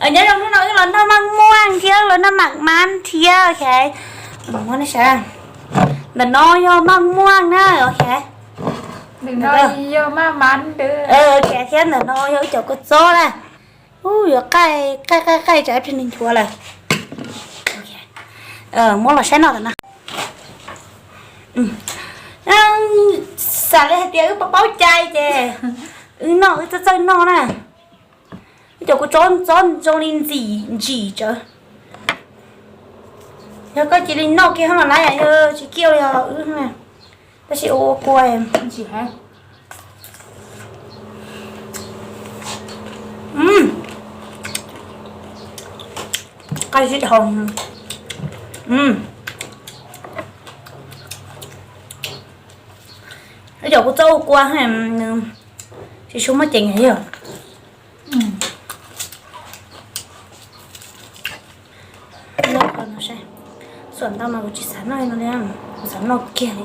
Nyob zoo, hnub no wb los noj maj muaj thiab los noj mam mab thiab, ok. Muab nej saib, ntawm no yog maj muaj na, ok. Thiab ntawm no yog wb cov kua txob na. Ub, yuav qaij qaij qaij qaij tsam ib pliag nws nchuav lawm. Muab los saib noj tam no. Xav li hais tias wb paub paub cai ces wb noj wb txawj txawj noj na. Wb cov kua txob txob zoo li ntxim ntsim tsawv. Yog koj cia li noj kiag hab los lawm, yog tsis kiaj li os wb na. Tab sis ua kua ntsim heev. Qab zib dhau. Ib cov kua txob ua kua, nws tsis tshua muaj ceem yog. Xuam ntau mas kuv tsis xav noj no li, kuv xav noj kiag li.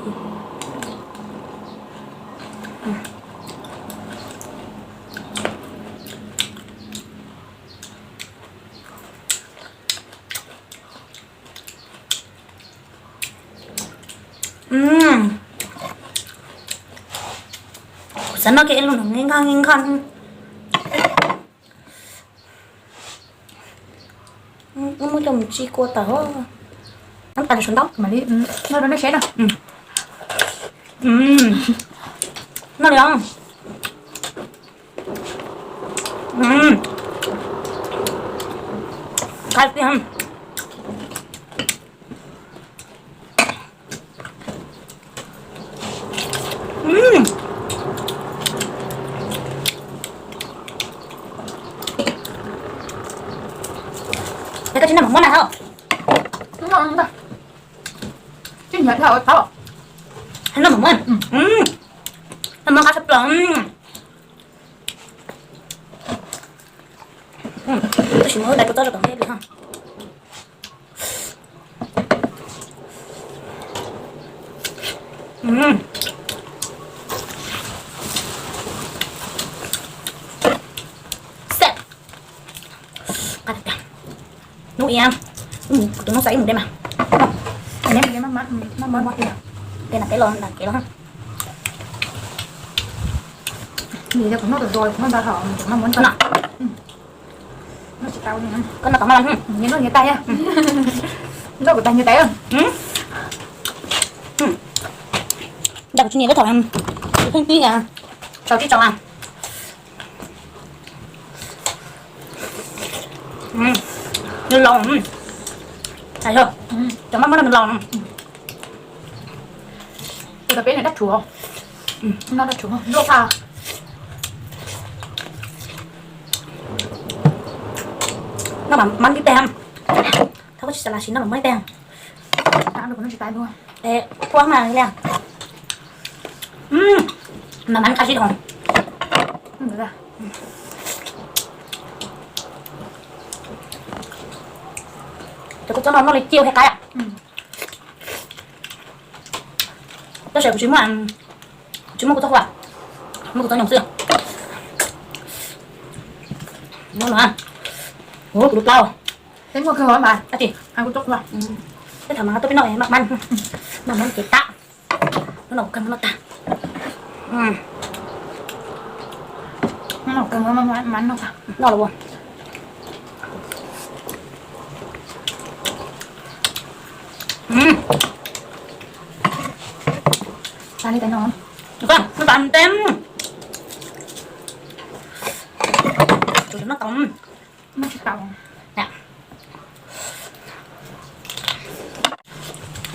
Kuv xav noj kiag ib lub nws nqi nkoj nqi nkoj. Wb muab coj mus tsis kua tawm. Nab tas sawv ntau mam li noj rau nej saib na. Noj li os. Qab tiag. Koj tsis noj mov muab na hauj? Noj mov muab, noj mov qab tshaj plaws. Tab sis muab dais kua txob rau tom ntej li ho. Hnub ib, kuv tus noob xav ib mus de mas. Tes na peb los nram kev los. Nws yog kuv noj tus dua, kuv noj ntau hauv, kuv noj muab noj. Koj noj tom no, nyias noj nyias tais. Noj kuv tais nyias tais. Nta kuv tsis nyiam lub thaum pheej tib, tsaus tib tsaus. Nws laus, cov maj muab no nws laus. Tus peb no dab tshuav, no dab tshuav luaj tag. Noj mas mab ib teg, thov koj tsis xav las sis noj mas mab ib teg. Puab mas li, mas mab qab zib dhau. Cov kua txob no noj li ciaj thiaj qaib. Tab sis kuv tsis muaj, tsis muaj kua txob qhuav, muaj kua txob nyoos xwb. Ua kuv lub plaub. Peb muaj kawg mas, tab sis kuv txob qhuav. Peb tham mas tub peb noj maj mab, maj mab ces tab. Lub no kuv kawg noj tag. Noj los ua. Li tais no, tais tes, no tau.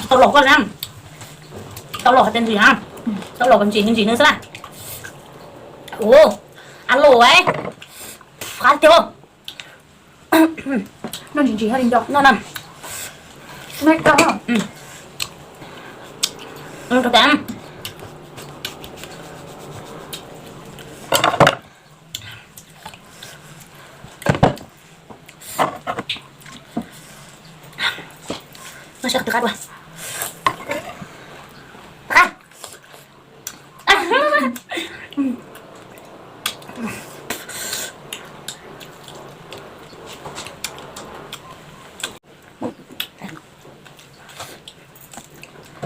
Tau los koj na, tau los hais tias ntsim na, tau los ntsim ntsim nws xwb na. Ua, a los, qab tiag. Noj ntsim ntsim li nco no na. Noj seb qhov twg qab dua. Qab.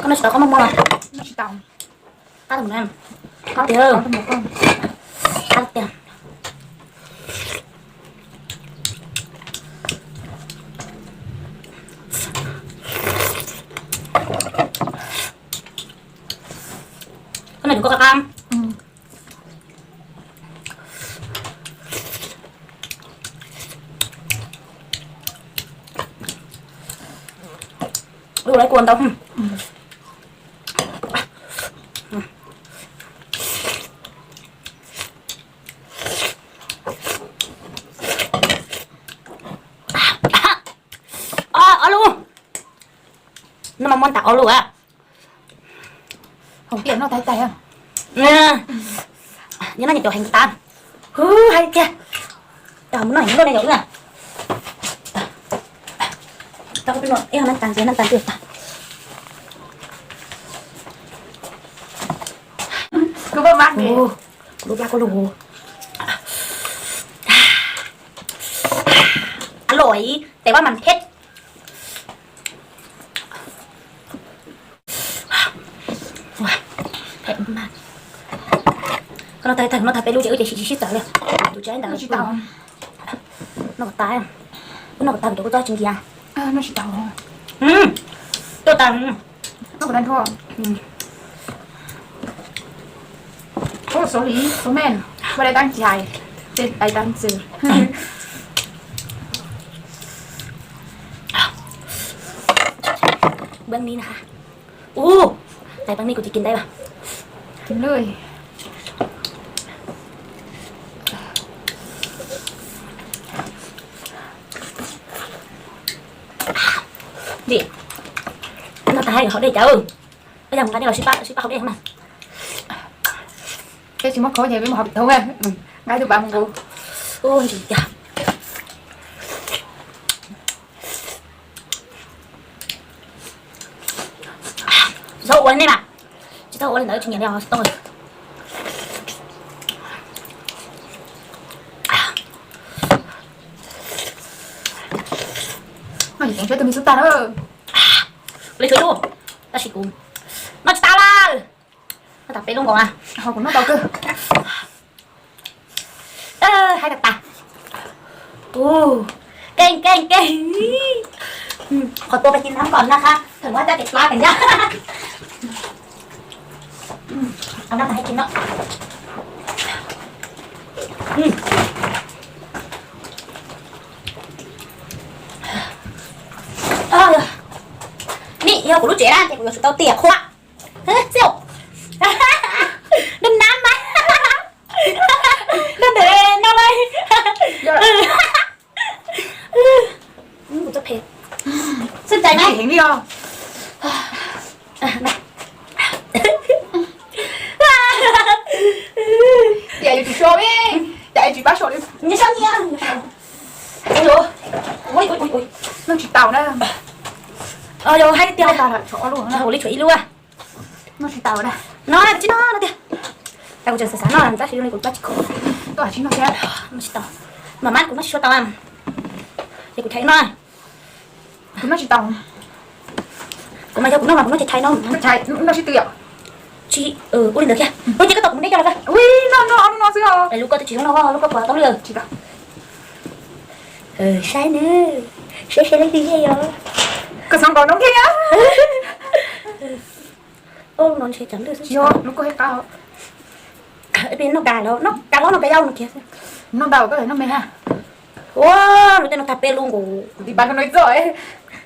Koj noj tsis tau koj muaj muaj los? Qab tiag, qab tiag. Koj noj tsis koj qab qab. Ua lawv kua ntau. Ob lub. Noj mas muab tas ob lub a. Hauv tiam noj tais tais. Nyob noj nyob cov heev tas. Hwv, hais tiag. Mus noj heev luaj ne yom wb. Tau peb noj ib hov nab tas ntxiv nab tas ntxiv tag. Kuv lub plab kuj lug. Aloj, tes vab mas phej. Koj noj tag, noj tag peb lub ces wb ces sib sib txawv li. Tus tsis ntawd noj tas, noj tas, kuv tsis nkiag. Tuaj tas. Ua dai tag cai, ua dai tag ntxws. Ub, tais pab ni kuv tsis kis ntawd. Noj tas hauv dej cas, peb yog mus nqa dej los sib pab, sib pab hauv dej na. Peb tsis muab khau ces peb mus hauv pem thoob, nqa tus pab mus nqus. Ntsis cas. Tsis txhob ua li nej mas, tsis txhob ua li ntawd tsis nyiam li os tau. Noj tsis tau tus me xub tag na. Li tshuav ib lub, tab sis kuv noj tsis tau lawm. Noj tas peb lub nkaus na. Ho kuv noj tau kawg. Haib tas tas. Keej keej keej. Qhov tua pais ci nab kom na qab, thaum muab caj ces plab pes ncaj. Au nab tas hais ci no. Nim yog kuv lub tsev na ces kuv yuav tsum tau tiam qhua. Xij, nab nab mas, nab ntev no lawm. Kuv txoj phem, xij tais na heev li os. Tias yus tsis so li, cas tsis pab so li. Noj tsis tau na. Yog hais tias li tshuav ib lub. Noj tsis tau na. No tsis noj no tiag. Kuv tseem xav xav noj tab sis zoo li kuv plab tsis khov. Tuaj tsis noj thiab. Noj tsis tau. Mam mab kuv noj tsis tau, ces kuv thaiv noj. Kuv noj tsis tau. Kuv mas yog kuv noj mas kuv noj ces thaiv no. Noj sib tw yom. Tsis, ua li ntawd thiab. Ua ces koj tau kuv dej coj los. Ui, noj noj noj xwb os. Lub koj twb tsis zoo noj, lub koj puas tau li. Tsis tau. Saib na, saib saib leej twg yog. Koj txhob nkaus noob kiag. Lub no ntshe tsam ntws xwb. Lub koj ib qab. Noj kas los noj kas los noj kas yau no kiag. Noj ntau koj noj me ha. Ua, lub tej no tag peb lub nkaus. Kuv tib pab koj noj txoj.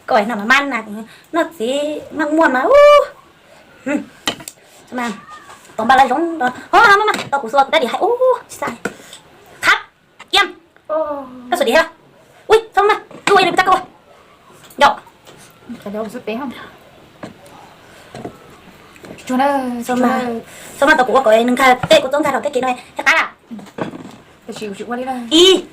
Koj noj mas mas na, noj txiv noj muaj mas. Tau npaj laj zoo, ho mas tau kuv xua kuv dab dim hais ub tsis xav. Khab, kiam, koj xua dim hais. Ui, txhob mas, koj ua li kuv txaj koj. Yom. Txhob mas tau kuv ua kom nws nkag tej kuv txob nkag rau tej kev no thiab qab. Ib,